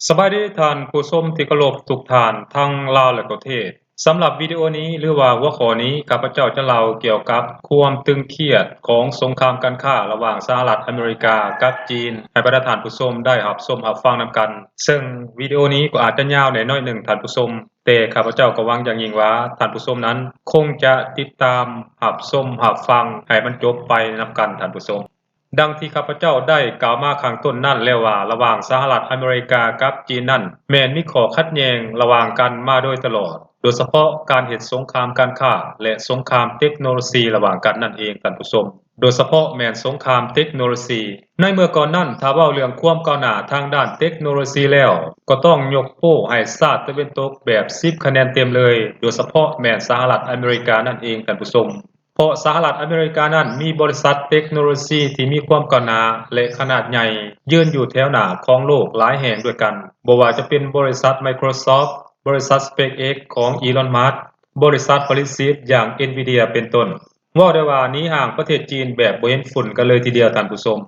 ສະບາຍດີທ່ານຜູ້ຊົມທີ່ເຄົາລົບທຸກທ່ານ ທັງລາວ ແລະ ປະເທດ. ສຳລັບວິດີໂອນີ້ ຫຼືວ່າຫົວຂໍ້ນີ້ ຂ້າພະເຈົ້າຈະເລົ່າກ່ຽວກັບຄວາມຕຶງຄຽດຂອງສົງຄາມການຄ້າລະຫວ່າງສະຫະລັດອາເມລິກາກັບຈີນ ໃຫ້ບັນດາທ່ານຜູ້ຊົມໄດ້ຮັບຊົມຮັບຟັງນຳກັນ. ເຊິ່ງວິດີໂອນີ້ກໍອາດຈະຍາວແດ່ໜ້ອຍໜຶ່ງທ່ານຜູ້ຊົມ, ແຕ່ຂ້າພະເຈົ້າກໍຫວັງຢ່າງຍິ່ງວ່າທ່ານຜູ້ຊົມນັ້ນຄົງຈະຕິດຕາມຮັບຊົມຮັບຟັງໃຫ້ມັນຈົບໄປນຳກັນທ່ານຜູ້ຊົມ. ດັ່ງທີ່ຂ້າພະເຈົ້າໄດ້ກ່າວມາຂ້າງຕົ້ນນັ້ນແລ້ວວ່າ ລະຫວ່າງສະຫະລັດອາເມລິກາກັບຈີນນັ້ນ ແມ່ນມີຂໍ້ຂັດແຍ່ງລະຫວ່າງກັນມາໂດຍຕະຫຼອດ, ໂດຍສະເພາະການເຮັດສົງຄາມການຄ້າ ແລະ ສົງຄາມເຕັກໂນໂລຊີລະຫວ່າງກັນນັ້ນເອງທ່ານຜູ້ຊົມ, ໂດຍສະເພາະແມ່ນສົງຄາມເຕັກໂນໂລຊີ. ໃນເມື່ອກ່ອນນັ້ນ ຖ້າເວົ້າເລື່ອງຄວາມກ້າວໜ້າທາງດ້ານເຕັກໂນໂລຊີແລ້ວ ກໍຕ້ອງຍົກໂປ້ໃຫ້ຊາດຕາເວັນຕົກແບບສິບຄະແນນເຕັມເລີຍ, ໂດຍສະເພາະແມ່ນສະຫະລັດອາເມລິການັ້ນເອງທ່ານຜູ້ຊົມ. ເພາະສະຫະລັດອາເມລິການັ້ນມີບໍລິສັດເຕັກໂນໂລຊີທີ່ມີຄວາມກ້າວໜ້າ ແລະ ຂະໜາດໃຫຍ່ ຢືນຢູ່ແຖວໜ້າຂອງໂລກຫຼາຍແຫ່ງດ້ວຍກັນ, ບໍ່ວ່າຈະເປັນບໍລິສັດ Microsoft, ບໍລິສັດ SpaceX ຂອງ Elon Musk, ບໍລິສັດຜະລິດຊິບຢ່າງ Nvidia ເປັນຕົ້ນ. ເວົ້າໄດ້ວ່າໜີຫ່າງປະເທດຈີນແບບບໍ່ເຫັນຝຸ່ນກັນເລີຍທີດຽວທ່ານຜູ້ຊົມ.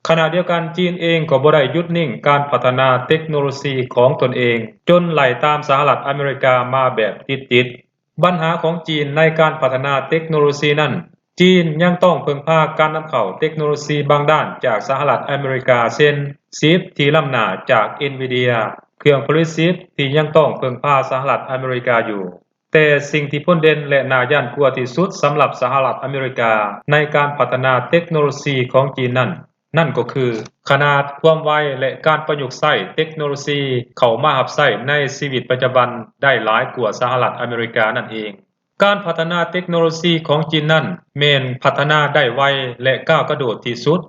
ຂະນະດຽວກັນ ຈີນເອງກໍບໍ່ໄດ້ຢຸດນິ່ງການພັດທະນາເຕັກໂນໂລຊີຂອງຕົນເອງ, ຈົນໄລ່ຕາມສະຫະລັດອາເມລິກາມາແບບຕິດໆ. ບັນຫາຂອງຈີນໃນການພັດທະນາເຕັກໂນໂລຊີນັ້ນ, ຈີນຍັງຕ້ອງເພິ່ງພາການນຳເຂົ້າເຕັກໂນໂລຊີບາງດ້ານຈາກສະຫະລັດອາເມລິກາ ເຊັ່ນ ຊິບທີ່ລ້ຳໜ້າຈາກ Nvidia, ເຄື່ອງຜະລິດຊິບທີ່ຍັງຕ້ອງເພິ່ງພາສະຫະລັດອາເມລິກາຢູ່. ແຕ່ສິ່ງທີ່ພົ້ນເດັ່ນ ແລະ ໜ້າຢ້ານກົວທີ່ສຸດສຳລັບສະຫະລັດອາເມລິກາໃນການພັດທະນາເຕັກໂນໂລຊີຂອງຈີນນັ້ນ, ນັ້ນກໍຄື ຂະໜາດ, ຄວາມໄວ ແລະ ການປະຍຸກໃຊ້ເຕັກໂນໂລຊີເຂົ້າມາຮັບໃຊ້ໃນຊີວິດປະຈຳວັນໄດ້ຫຼາຍກວ່າສະຫະລັດອາເມລິການັ້ນເອງ. ການພັດທະນາເຕັກໂນໂລຊີຂອງຈີນນັ້ນແມ່ນພັດທະນາໄດ້ໄວ ແລະ ກ້າວກະໂດດທີ່ສຸດ.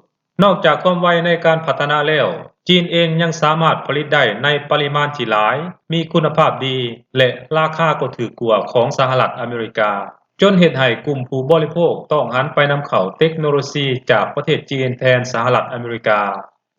ນອກຈາກຄວາມໄວໃນການພັດທະນາແລ້ວ, ຈີນເອງຍັງສາມາດຜະລິດໄດ້ໃນປະລິມານທີ່ຫຼາຍ, ມີຄຸນນະພາບດີ ແລະ ລາຄາກໍຖືກກວ່າຂອງສະຫະລັດອາເມລິກາ. ຈົນເຮັດໃຫ້ກຸ່ມຜູ້ບໍລິໂພກຕ້ອງຫັນໄປນຳເຂົ້າເຕັກໂນໂລຊີຈາກປະເທດຈີນແທນສະຫະລັດອາເມລິກາ.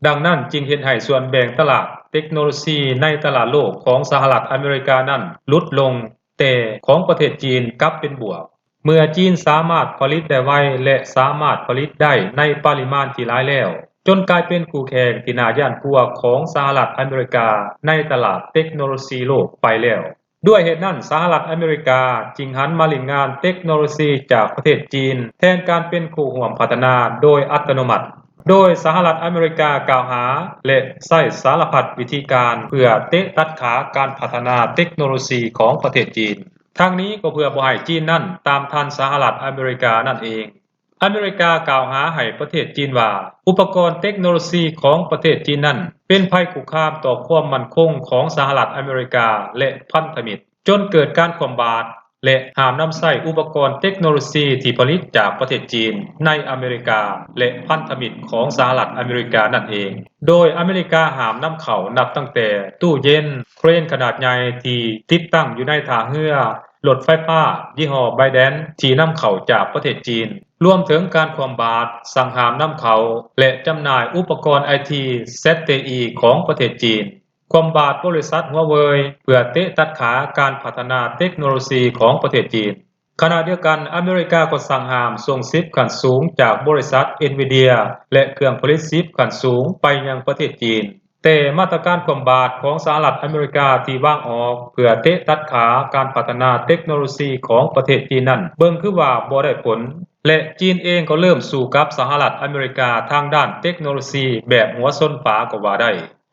ດັ່ງນັ້ນຈຶ່ງເຮັດໃຫ້ສ່ວນແບ່ງຕະຫຼາດເຕັກໂນໂລຊີໃນຕະຫຼາດໂລກຂອງສະຫະລັດອາເມລິການັ້ນຫຼຸດລົງ, ແຕ່ຂອງປະເທດຈີນກັບເປັນບວກ. ເມື່ອຈີນສາມາດຜະລິດໄດ້ໄວ ແລະ ສາມາດຜະລິດໄດ້ໃນປະລິມານທີ່ຫຼາຍແລ້ວ, ຈົນກາຍເປັນຄູ່ແຂ່ງທີ່ໜ້າຢ້ານກົວຂອງສະຫະລັດອາເມລິກາໃນຕະຫຼາດເຕັກໂນໂລຊີໂລກໄປແລ້ວ. ດ້ວຍເຫດນັ້ນ, ສະຫະລັດອາເມລິກາຈຶ່ງຫັນມາຫຼິ້ນງານເຕັກໂນໂລຊີຈາກປະເທດຈີນ ແທນການເປັນຄູ່ຮ່ວມພັດທະນາໂດຍອັດຕະໂນມັດ, ໂດຍສະຫະລັດອາເມລິກາກ່າວຫາ ແລະ ໃຊ້ສາລະພັດວິທີການເພື່ອເຕະຕັດຂາການພັດທະນາເຕັກໂນໂລຊີຂອງປະເທດຈີນ. ທັງນີ້ກໍເພື່ອບໍ່ໃຫ້ຈີນນັ້ນຕາມທັນສະຫະລັດອາເມລິການັ້ນເອງ. ອາເມລິກາກ່າວຫາໃຫ້ປະເທດຈີນວ່າ ອຸປະກອນເຕັກໂນໂລຊີຂອງປະເທດຈີນນັ້ນເປັນໄພຄຸກຄາມຕໍ່ຄວາມໝັ້ນຄົງຂອງສະຫະລັດອາເມລິກາ ແລະ ພັນທະມິດ, ຈົນເກີດການຄວ່ຳບາດ ແລະ ຫ້າມນຳໃຊ້ອຸປະກອນເຕັກໂນໂລຊີທີ່ຜະລິດຈາກປະເທດຈີນໃນອາເມລິກາ ແລະ ພັນທະມິດຂອງສະຫະລັດອາເມລິການັ້ນເອງ. ໂດຍອາເມລິກາຫ້າມນຳເຂົ້ານັບຕັ້ງແຕ່ຕູ້ເຢັນ, ເຄຣນຂະໜາດໃຫຍ່ທີ່ຕິດຕັ້ງຢູ່ໃນທ່າເຮືອ, ລົດໄຟຟ້າຍີ່ຫໍ້ໄບແດນທີ່ນຳເຂົ້າຈາກປະເທດຈີນ, ລວມເຖິງການຄວ່ຳບາດ, ສັ່ງຫ້າມນຳເຂົ້າ ແລະ ຈຳໜ່າຍອຸປະກອນໄອທີ ແຊັດເຕອີ ຂອງປະເທດຈີນ, ຄວ່ຳບາດບໍລິສັດ Huawei ເພື່ອເຕະຕັດຂາການພັດທະນາເຕັກໂນໂລຊີຂອງປະເທດຈີນ. ຂະນະດຽວກັນ, ອາເມລິກາກໍສັ່ງຫ້າມສົ່ງຊິບຂັ້ນສູງຈາກບໍລິສັດ Nvidia ແລະ ເຄື່ອງຜະລິດຊິບຂັ້ນສູງໄປຍັງປະເທດຈີນ. ແຕ່ມາດຕະການຄວ່ຳບາດຂອງສະຫະລັດອາເມລິກາທີ່ວາງອອກເພື່ອເຕະຕັດຂາການພັດທະນາເຕັກໂນໂລຊີຂອງປະເທດຈີນນັ້ນ ເບິ່ງຄືວ່າບໍ່ໄດ້ຜົນ ແລະ ຈີນເອງກໍເລີ່ມສູ້ກັບສະຫະລັດອາເມລິກາທາງດ້ານເຕັກໂນໂລຊີແບບຫົວຊົນຝາກໍວ່າໄດ້,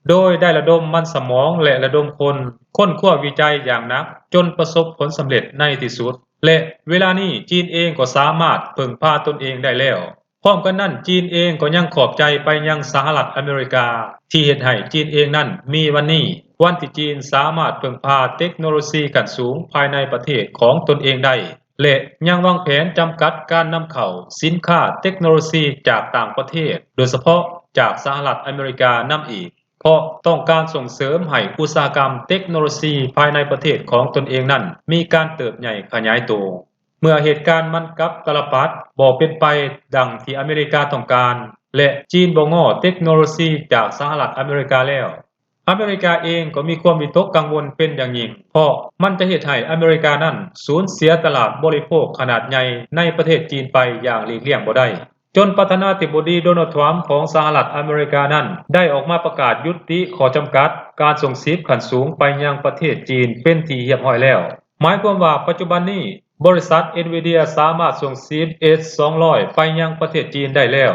ໂດຍໄດ້ລະດົມມັນສະໝອງ ແລະ ລະດົມຄົນຄົ້ນຄວ້າວິໄຈຢ່າງໜັກ ຈົນປະສົບຜົນສຳເລັດໃນທີ່ສຸດ ແລະ ເວລານີ້ຈີນເອງກໍສາມາດເພິ່ງພາຕົນເອງໄດ້ແລ້ວ. ພ້ອມກັນນັ້ນ, ຈີນເອງກໍຍັງຂອບໃຈໄປຍັງສະຫະລັດອາເມລິກາ ທີ່ເຮັດໃຫ້ຈີນເອງນັ້ນມີວັນນີ້, ວັນທີ່ຈີນສາມາດເພິ່ງພາເຕັກໂນໂລຊີຂັ້ນສູງພາຍໃນປະເທດຂອງຕົນເອງໄດ້ ແລະ ຍັງວາງແຜນຈຳກັດການນຳເຂົ້າສິນຄ້າເຕັກໂນໂລຊີຈາກຕ່າງປະເທດ, ໂດຍສະເພາະຈາກສະຫະລັດອາເມລິການຳອີກ, ເພາະຕ້ອງການສົ່ງເສີມໃຫ້ອຸດສາຫະກຳເຕັກໂນໂລຊີພາຍໃນປະເທດຂອງຕົນເອງນັ້ນມີການເຕີບໃຫຍ່ຂະຫຍາຍໂຕ. ເມື່ອເຫດການມັນກັບຕາລະປັດບໍ່ເປັນໄປດັ່ງທີ່ອາເມລິກາຕ້ອງການ ແລະ ຈີນບໍ່ງໍ້ເຕັກໂນໂລຊີຈາກສະຫະລັດອາເມລິກາແລ້ວ, ອາເມລິກາເອງກໍມີຄວາມວິຕົກກັງວົນເປັນຢ່າງຍິ່ງ, ເພາະມັນຈະເຮັດໃຫ້ອາເມລິການັ້ນສູນເສຍຕະຫຼາດບໍລິໂພກຂະໜາດໃຫຍ່ໃນປະເທດຈີນໄປຢ່າງຫຼີກລ່ຽງບໍ່ໄດ້. ຈົນປະທານາທິບໍດີ ໂດນັລ ທຣຳ ຂອງສະຫະລັດອາເມລິການັ້ນ ໄດ້ອອກມາປະກາດຢຸດຕິຂໍ້ຈຳກັດການສົ່ງຊິບຂັ້ນສູງໄປຍັງປະເທດຈີນເປັນທີ່ຮຽບຮ້ອຍແລ້ວ. ໝາຍຄວາມວ່າປັດຈຸບັນນີ້ ບໍລິສັດ Nvidia ສາມາດສົ່ງຊິບ ເອັດສອງຮ້ອຍ ໄປຍັງປະເທດຈີນໄດ້ແລ້ວ.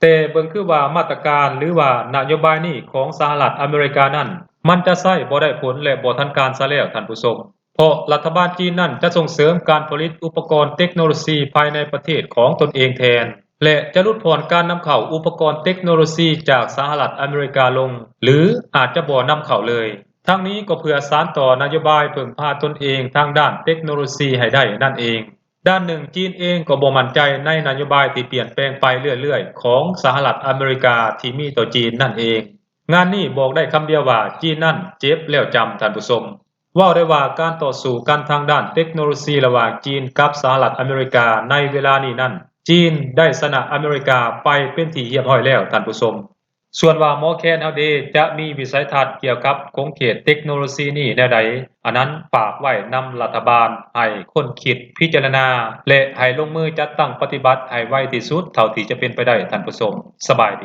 ແຕ່ເບິ່ງຄືວ່າມາດຕະການ ຫຼືວ່ານະໂຍບາຍນີ້ຂອງສະຫະລັດອາເມລິການັ້ນ ມັນຈະໃຊ້ບໍ່ໄດ້ຜົນ ແລະ ບໍ່ທັນການຊະແລ້ວທ່ານຜູ້ຊົມ. ເພາະລັດຖະບານຈີນນັ້ນຈະສົ່ງເສີມການຜະລິດອຸປະກອນເຕັກໂນໂລຊີພາຍໃນປະເທດຂອງຕົນເອງແທນ ແລະ ຈະຫຼຸດຜ່ອນການນຳເຂົ້າອຸປະກອນເຕັກໂນໂລຊີຈາກສະຫະລັດອາເມລິກາລົງ ຫຼື ອາດຈະບໍ່ນຳເຂົ້າເລີຍ. ທັງນີ້ກໍເພື່ອສານຕໍ່ນະໂຍບາຍເພິ່ງພາຕົນເອງທາງດ້ານເຕັກໂນໂລຊີໃຫ້ໄດ້ນັ້ນເອງ. ດ້ານໜຶ່ງ, ຈີນເອງກໍບໍ່ໝັ້ນໃຈໃນນະໂຍບາຍທີ່ປ່ຽນແປງໄປເລື້ອຍໆຂອງສະຫະລັດອາເມລິກາທີ່ມີຕໍ່ຈີນນັ້ນເອງ. ງານນີ້ບອກໄດ້ຄຳດຽວວ່າ ຈີນນັ້ນເຈັບແລ້ວຈຳ, ທ່ານຜູ້ຊົມ. ເວົ້າໄດ້ວ່າການຕໍ່ສູ້ກັນທາງດ້ານເຕັກໂນໂລຊີລະຫວ່າງຈີນກັບສະຫະລັດອາເມລິກາໃນເວລານີ້ນັ້ນ, ຈີນໄດ້ຊະນະອາເມລິກາໄປເປັນທີ່ຮຽບຮ້ອຍແລ້ວ, ທ່ານຜູ້ຊົມ. ສ່ວນວ່າໝໍແຄນເຮົາເດ ຈະມີວິໄສທັດກ່ຽວກັບຂົງເຂດເຕັກໂນໂລຊີນີ້ແນວໃດ, ອັນນັ້ນຝາກໄວ້ນຳລັດຖະບານໃຫ້ຄົ້ນຄິດພິຈາລະນາ ແລະ ໃຫ້ລົງມືຈັດຕັ້ງປະຕິບັດໃຫ້ໄວທີ່ສຸດເທົ່າທີ່ຈະເປັນໄປໄດ້, ທ່ານຜູ້ຊົມ. ສະບາຍດີ.